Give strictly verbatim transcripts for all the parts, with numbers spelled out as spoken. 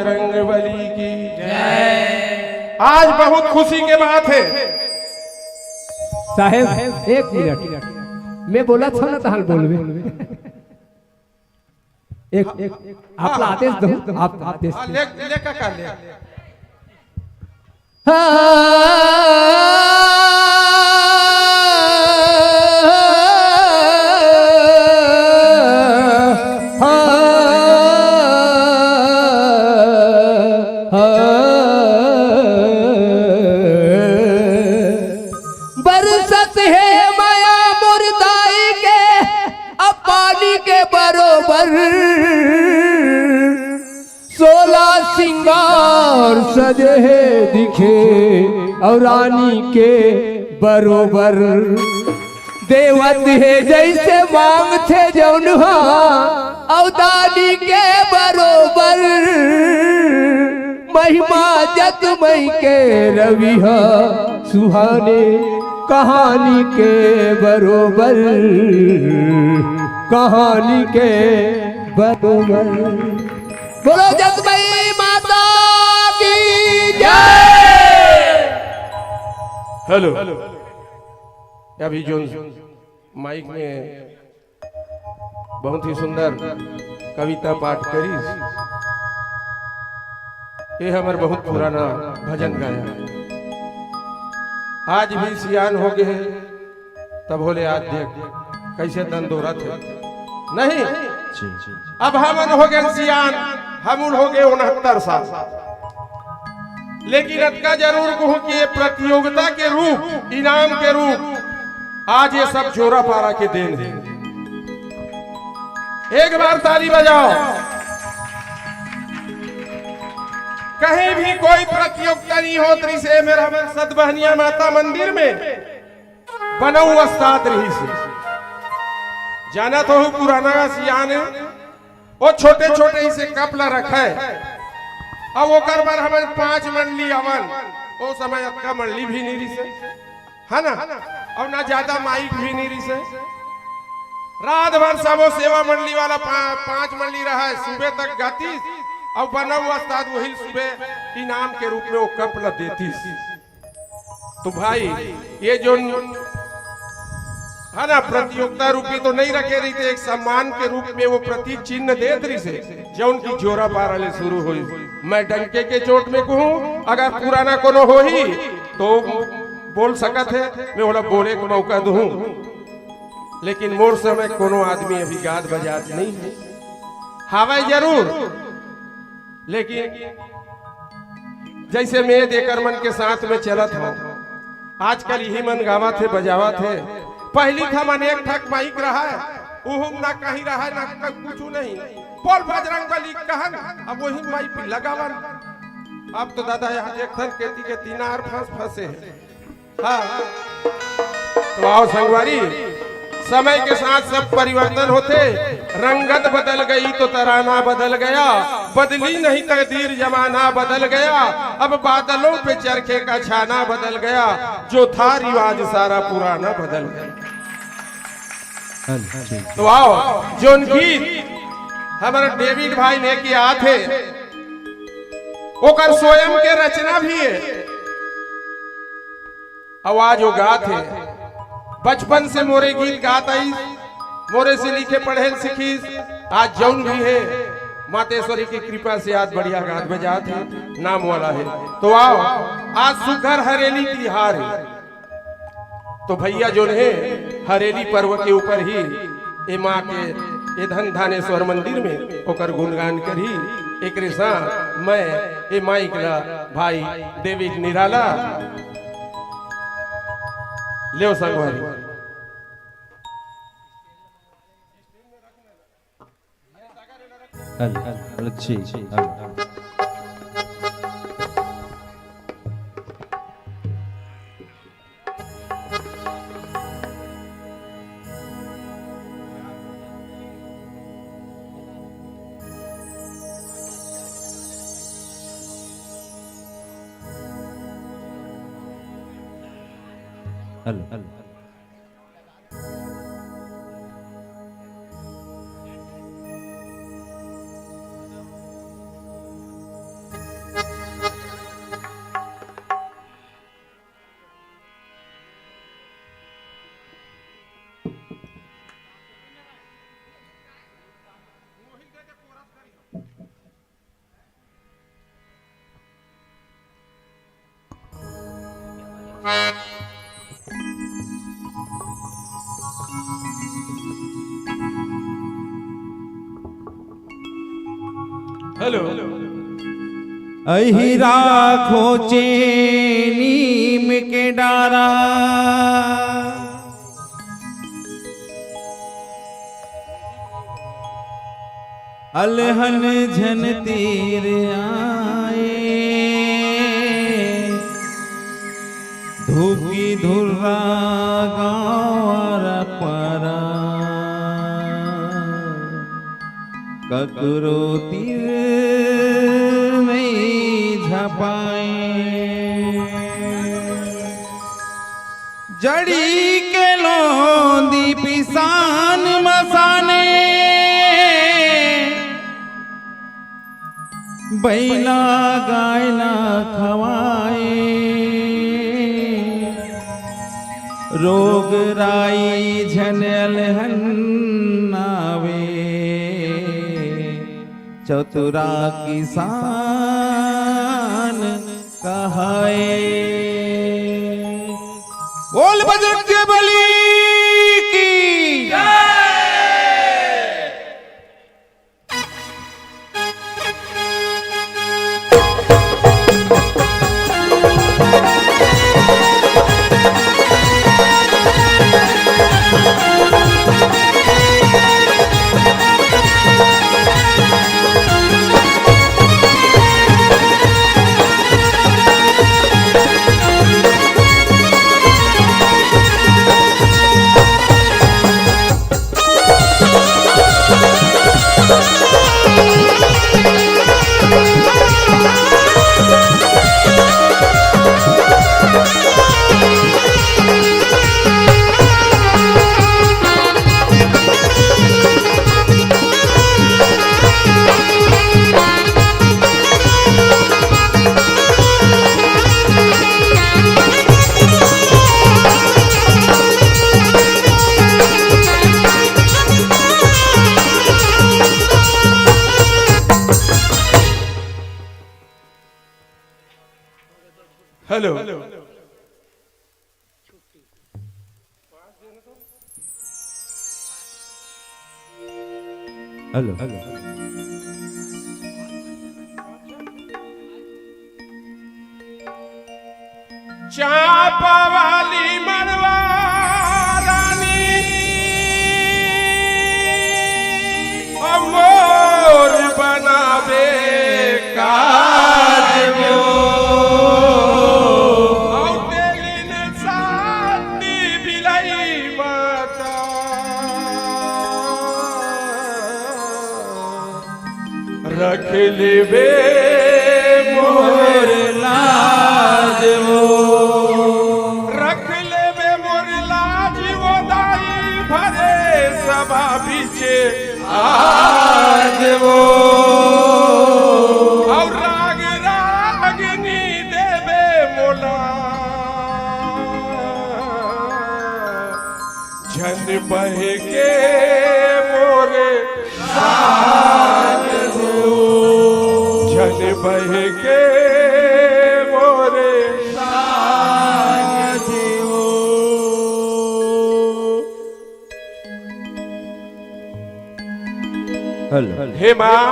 बजरंग बली की जय। आज बहुत खुशी के बात है। साहेब, एक मिनट, मैं बोलत हँव ना, तहाँ ले बोलबे। एक, एक, आप ला आदेश दो, आप आदेश हाँ, दो। ले, ले काका, ले। बरसत हे मया मोर दाई के, अब पानी के बरोबर। सोला सिंगार सजे हे दिखे अउ रानी के बरोबर। देवत हे जइसे मांगथे जउन हा अउ दानी के बरोबर। महिमा जग मई के रवि हा सुहाने कहानी के बरोबर, कहानी के बरोबर। बोलो जगदम्बा माता की जय। हेलो, अभी जो माइक में बहुत ही सुंदर कविता पाठ करिस, ये हमर बहुत पुराना भजन गाया। आज भी सियान हो गए, तब होले आज देख कइसे दंदोरत हे। नहीं, जी, जी, जी। अब हमन हो गए सियान, हम उन हो गए उनहत्तर साल। लेकिन अतका जरूर कहूं कि ये प्रतियोगिता के रूप, इनाम के रूप, आज ये सब जोरा पारा के देन हे। एक बार ताली बजाओ। कहीं भी कोई प्रतियोगिता नहीं होत रहिसे, मेरा मन सतबहनिया माता मंदिर में बनऊ उस्ताद रहिसे। जानत हो पुराना सियान हे, वो छोटे छोटे इसे कप ला रखे, अब ओकर बर हमन पांच मंडली अवन, वो समय अतका मंडली भी नहीं रहिसे, है ना? अउ ना ज्यादा माइक भी नहीं रहिसे। रात भर सबो सेवा मंडली वाला पा-, पांच मंडली रहे, सुबह तक गातीस, अउ बनऊ उस्ताद वही सुबह इनाम के रूप में वो कप ला देतीस। तो भाई, ये जो है ना, प्रतियोगिता रूपी तो नहीं रखे रहिसे, एक सम्मान के रूप में वो प्रतीक चिन्ह देत रहिसे, जौन की जोरा पारा ले शुरू हुई। मैं डंके के चोट में कहूँ, अगर पुराना कोनो होही तो बोल सकत हे, मैं ओला बोले के मौका दूँ, लेकिन मोर समय कोनो आदमी अभी गात बजात नहीं हे। हावय जरूर, लेकिन जइसे मैं देकर मन के साथ में चलत हूँ, आजकल इही मन गावत हे, बजावत हे। पहिली त हमन एक ठक माइक रहय, उहू म ना कहीं रहय, ना क-, कुछु नहीं। बोल बजरंग बली कहन, अब वही माइक लगावन। अब तो दादा यहाँ एक ठन केती के तीनार फंस फंसे हे। हाँ। तो आओ संगवारी, समय के साथ सब परिवर्तन होथे। रंगत बदल गई तो तराना बदल गया, बदली नहीं तकदीर जमाना बदल गया, अब बादलों पे चरखे का छाना बदल गया, जो था रिवाज सारा पुराना बदल गया। तो आओ, जोन गीत हमारा डेविड भाई लेके आथे, ओकर स्वयं के रचना भी हे। अउ आज वो गात हे। बचपन से मोरे गीत गात आइस, मोरे से लिखे पढ़े ल सिखिस। आज जौन भी हे, मातेश्वरी की कृपा से आज बढ़िया गात बजात हे, नाम वाला हे। तो आओ, आज सुघर हरेली तिहार हे। तो भैया जोन हे, हरेली पर्व के ऊपर ही ए माँ के, ए धन धानेश्वर मंदिर में ओकर गुणगान करही। एकरे साथ मैं ए माइक ला भाई डेविड निराला लेव संगवारी। हेलो, हेलो, जी, हेलो। Hello, hello. हेलो। अहिरा खोचे नीम के डारा, अलहन झन तीर आए, धूपी धुर्रा गाँव अरा परा, ककरो तीर नइ झपाए। जड़ी के लोंदी पिसान मसाने, बइला गाय ला खवाए, रोग राई झन अलहन आवे, चतुरा किसान कहाए। बोल बजरंग बली की। हेलो। हेलो। चांपा वाली मड़वा रानी, अउ मोर बनाबे काज वो। अउ तेलिन साती बिलई माता, रख लेबे मोर लाज वो। रख लेबे मोर लाज वो दाई, भरे सभा बीचे आज वो। अउ राग रागनी देबे मोला, झन बहके मोर साथ हो। झन बहके मोर साथ हो। हेलो। हे माँ,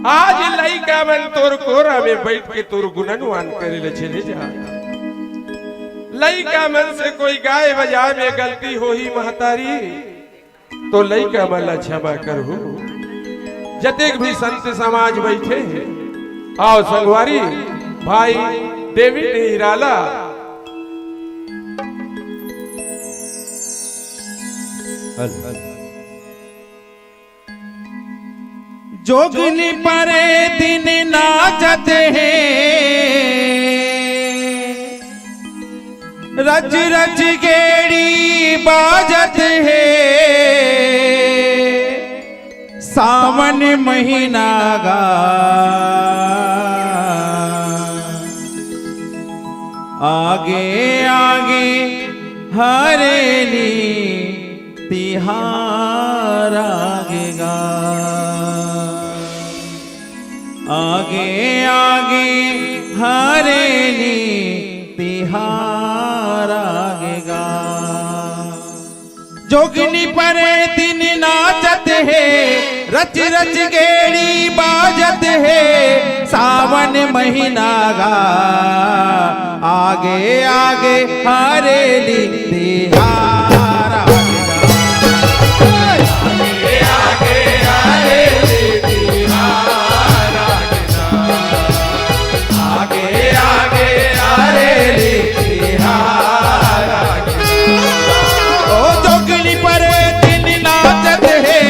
आज लइका मन तोर कोरा में बइठ के तोर गुणनवान करे ले चले जा। लइका मन से कोई गाय बजाय में गलती होही महतारी, तो लइका मन ला क्षमा करहू। जतेक भी संत समाज बइठे हे, आओ संगवारी, भाई डेविड निराला। हेलो। जोगिनी परे दिन नाचत हे, रच रच गेड़ी बाजत हे, सावन महीना गा आगे आगे हरेली तिहार आगे गा। आगे आगे हरेली तिहार जोगनी परे दिन नाचत हे, रच रच गेड़ी बाजत हे, सावन महीना गा। आगे आगे हरेली तिहार आगे गा। आगे आगे हरेली तिहार आगे गा। आगे आगे हरेली तिहार आगे गा। ओ जोगनी परे दिन नाचत हे,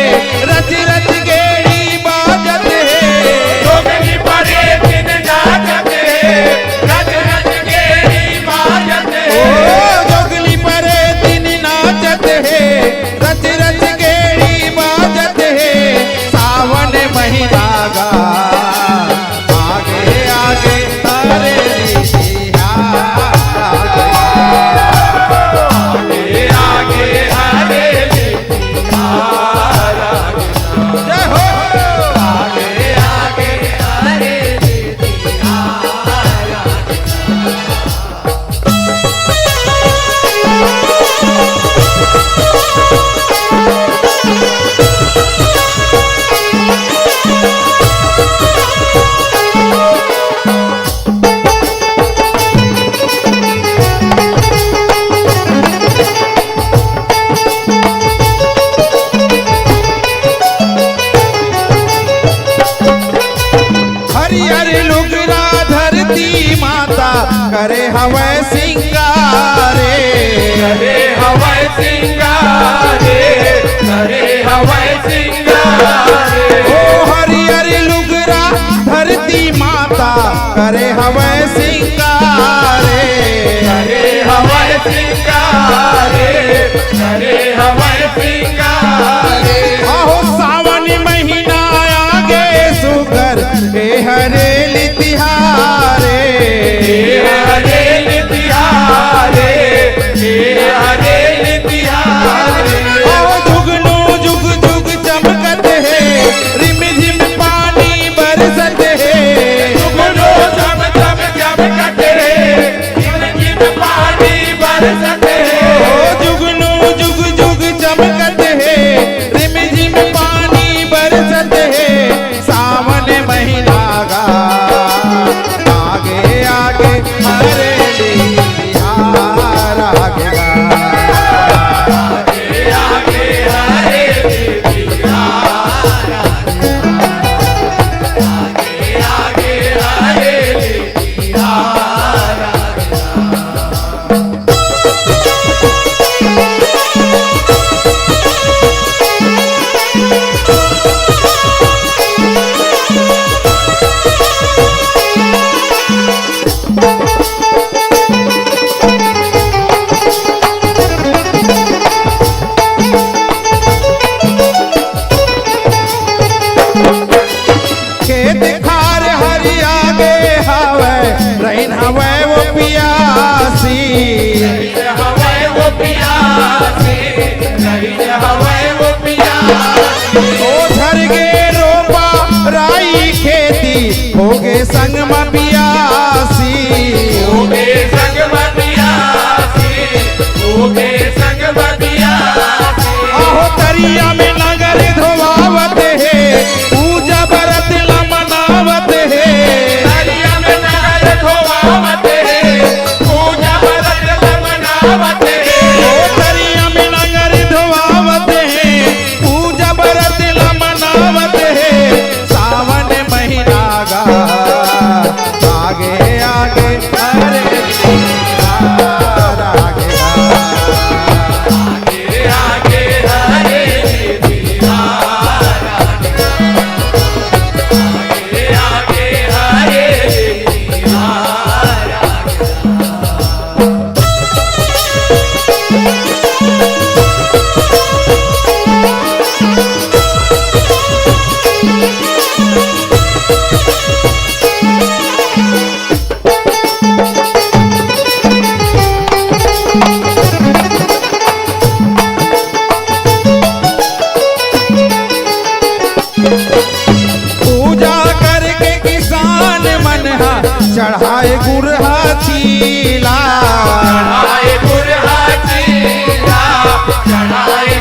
रच रच गेड़ी बाजत हे। जोगनी परे दिन नाचत हे, रच रच गेड़ी बाजत हे। ओ जोगनी परे दिन नाचत हे, रच रच गेड़ी बाजत हे। सावन महीना गा, आगे आगे हरेली तिहार आगे। आगे आगे हरेली तिहार आगे। जय हो। आगे आगे हरेली तिहार आगे। हरियर लुगरा धरती माता करे हवय सिंगारे। करे हवय सिंगारे, करे हवय सिंगारे। ओ हरियर लुगरा धरती माता करे हवय सिंगारे। करे हवय सिंगारे, करे हवय सिंगारे। अहो सावन महीना आगे सुघर ए हरेली तिहारे। ए हरेली तिहारे, ए हरेली तिहारे। अहो जुगनू जुग जुग चमकत हे, रिम झिम पानी बरसत हे। जुगनू चम चम चमकत हे, रिम झिम पानी बरसत हे। ओ जुगनू जुग जुग चमकत हे, रिम झिम पानी बरसत हे। सावन महीना गा, आगे आगे हरेली तिहार आगे गा। आगे आगे हरेली तिहार आगे। आगे आगे हरेली तिहार आगे। खेत खार हरिया गे हवय, रहिन हवय वो पियासी। रहिन हवय वो पियासी, रहिन हवय वो पियासी। ओ झर गे रोपा राई खेती, होगे संग म बियासी। होगे संग म बियासी, होगे संग म बियासी। अहो तरिया में नंगर धोवावत हे, पूजा बरत ला मनावत हे। तरिया में नंगर धोवावत हे, पूजा बरत ला मनावत हे। ओ तरिया में नंगर धोवावत हे, पूजा बरत ला मनावत हे। सावन महीना गा, आगे आगे हरेली तिहार आगे गा। आगे आगे हरेली तिहार आगे गा। आगे आगे हरेली तिहार आगे गा। पूजा करके किसान मन ह चढ़ाए गुरहा चीला। चढ़ाए गुरहा चीला, चढ़ाए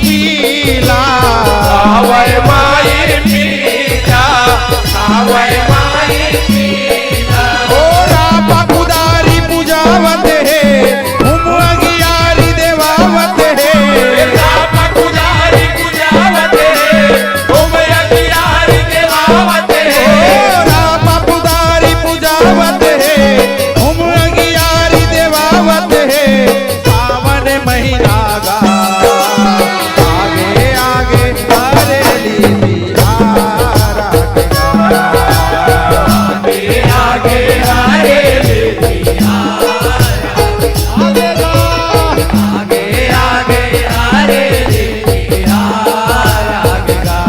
पीला। आवय माई पीला, आवय माई पीला। ओ रापा कुदारी पुजावत हे, हुम अगियारी देवावत हे। रापा कुदारी पुजावत हे, हुम अगियारी देवावत हे। ओ रापा कुदारी पुजावत हे, हुम अगियारी देवावत हे। सावन महीना गा, आगे आगे हरेली बिहार गा। आगे आगे हरेली बिहार गा। आगे आगे हरेली बिहार गा।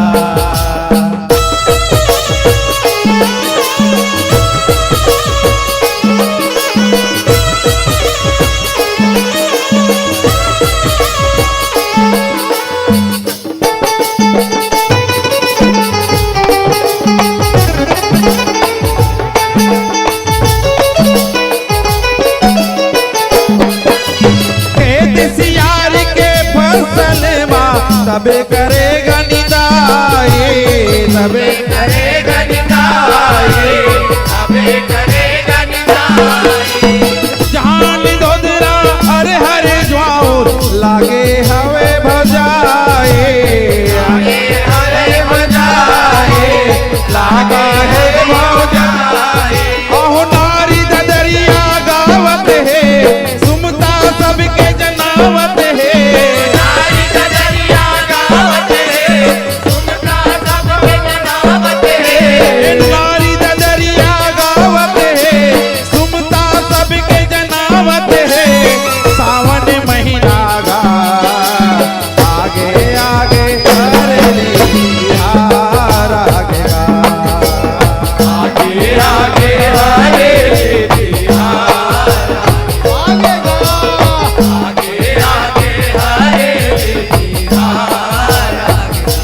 खेत सियार के फसल मा सबे करे गा निंदाई, सबे करे गा निंदाई, सबे करे गा निंदाई। जान दोदरा अरे हरे ज्वाउर लागे हवे भजाए, लागे हवे भजाए, लागे हे भजाए। अहो नारी ददरिया गावत हे, सुमता सबके जनावत हे। नारी ददरिया गावत हे, सुमता सबके जनावत हे। नारी ददरिया गावत हे, सुमता सबके जनावत हे। सावन महीना गा, आगे आगे हरेली बिहार गा। आगे आगे हरेली बिहार गा। आगे आगे हरेली बिहार गा।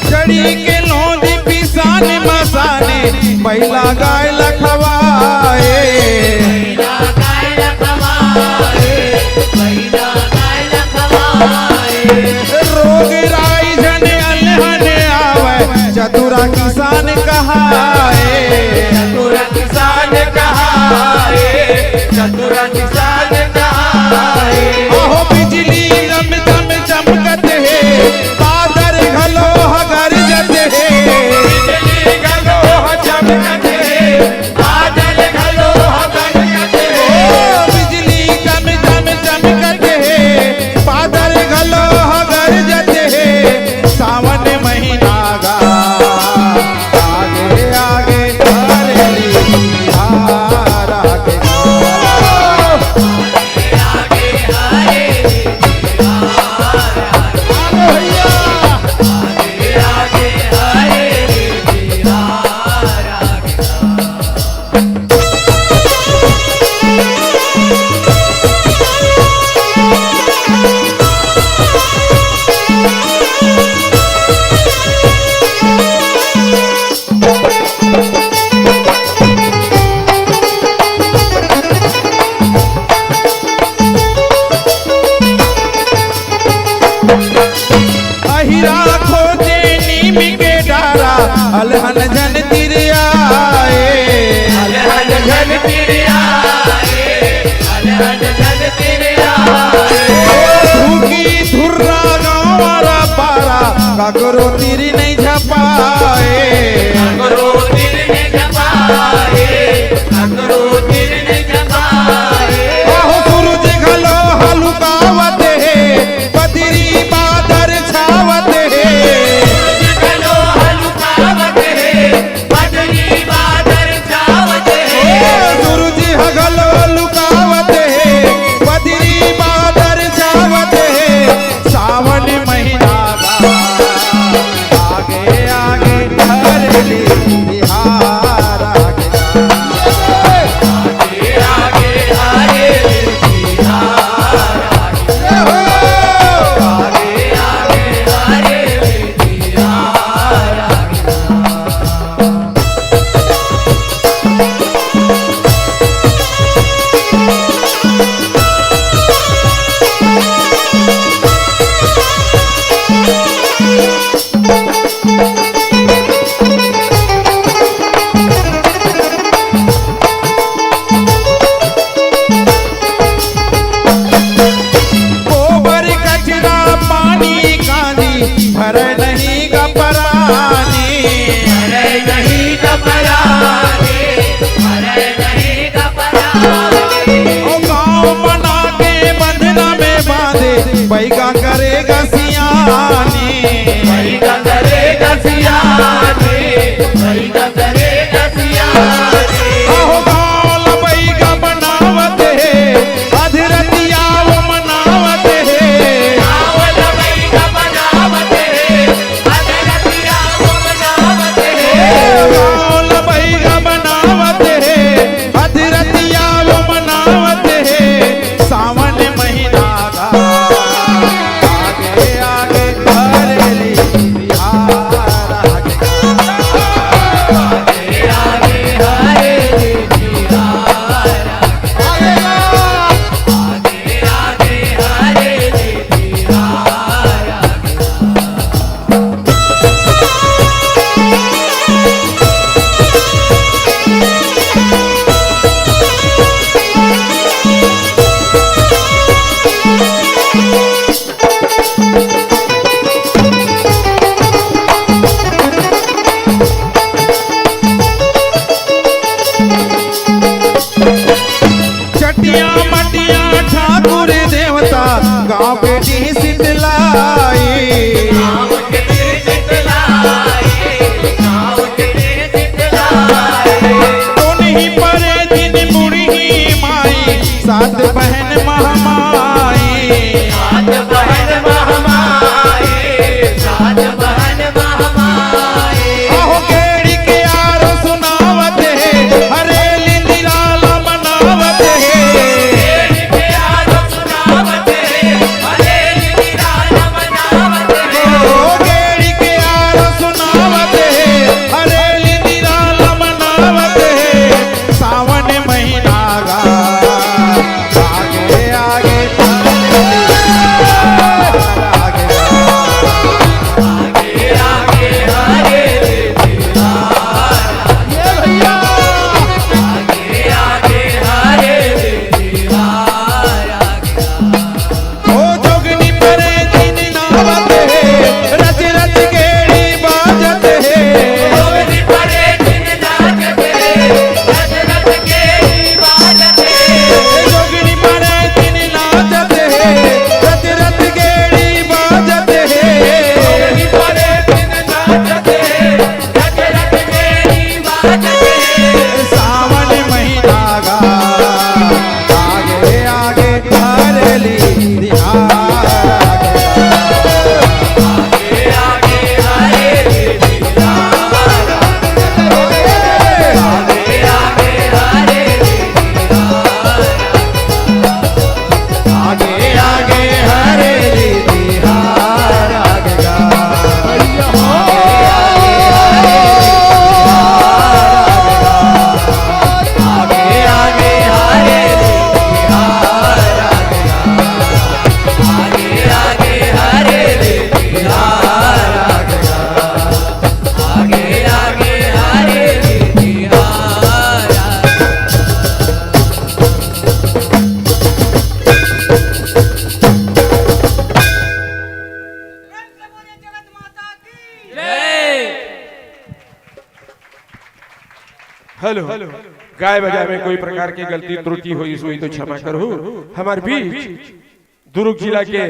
चढ़ी के लोंदी पिसाने मसाने, बइला गाय ल खवाए। रोग राई झन अलहन आवय, चतुरा किसान कहाए। चतुरा किसान कहाए, चतुरा किसान कहाए। अहो बिजली दम दम चमकत हे, बादर घलो ह गरजत हे। बिजली घलो ह चमकत हे, बादर घलो ह गरजत हे। ओ बिजली दम दम चमकत हे, बादर घलो ह गरजत हे। सावन महीना गा, आगे आगे हरेली बिहार गा। आगे भैया। अहिरा खोजे नीम के डारा, अलहन झन तिर आए। अलहन झन तिर आए, अलहन झन तिर आए। धुकी धुर्रा गाँव वाला पारा, काकरो तिर नइ झपाए। काकरो तिर नइ झपाए, काकरो तिर नइ झपाए। अहो सूरज घलो हलुकावत हे, बदरी बादर छावत हे। सूरज घलो हलुकावत हे, बदरी बादर छावत हे। ओ सूरज ह घलो लुकावत हे, बदरी बादर छावत हे। सावन महीना गा, आगे आगे हर मरे नहीं घबराए, मरे नहीं घबराए। ओ गाँव बना के बंधना में बांधे, बैगा करेगा सियानी। बैगा करेगा सियानी, बैगा करेगा सियानी। आहो गाँव ल बैगा बनावत हे, अधरतिया वो मनावत हे। गाँव ल बैगा बनावत हे, अधरतिया वो मनावत हे। गाँव ल बैगा बनावत हे, अधरतिया वो मनावत हे। सावन महीना गा, आगे आगे हरेली बिहार आगे। आगे आगे हरेली बिहार आगे। आगे आगे हरेली बिहार आगे। चटिया मटिया ठाकुर देवता, गाँव के जी शीतलाई। गाँव के जी शीतलाई, गाँव के जी शीतलाई। उन्हीं परे दिन मुड़ही माई, सात बहन महामाई। सात बहन महामाई, सात बहन महामाई। अहो गेड़ी के आरो सुनावत हे, हरेली निराला मनावत हे। गेड़ी के आरो सुनावत हे, हरेली निराला मनावत हे। ओ गेड़ी के आरो सुनावत हे, हरेली निराला मनावत हे। सावन महीना गा, आगे आगे आगे आगे हरेली बिहार। ये भैया। आगे आगे हरेली बिहार। ओ जोगनी परे दिन नावत हे, रच रच गेड़ी बाजत हे। जोगनी परे दिन नाचत हे, रच रच गेड़ी बाजत हे। जोगनी परे दिन नाचत हे, रच रच गेड़ी बाजत हे। जोगनी परे दिन नाचत हे, रच रच गेड़ी बाजत हे। सावन महीना गा, आगे आगे हरेली बिहार आगे। आगे आगे हरेली बिहार आगे। आगे आगे हरेली बिहार आगे। आगे आगे हरेली बिहार आगे गा। आगे आगे हरेली बिहार आगे गा। आगे आगे हरेली बिहार आगे गा। आगे आगे हरेली बिहार आगे गा। आगे आगे हरेली बिहार आगे गा। प्रेम से बोले जगत माता की। हेलो, गाय बजाय में कोई प्रकार के गलती त्रुटि होइस होही तो क्षमा करहू। हमर बीच दुरूग जिला के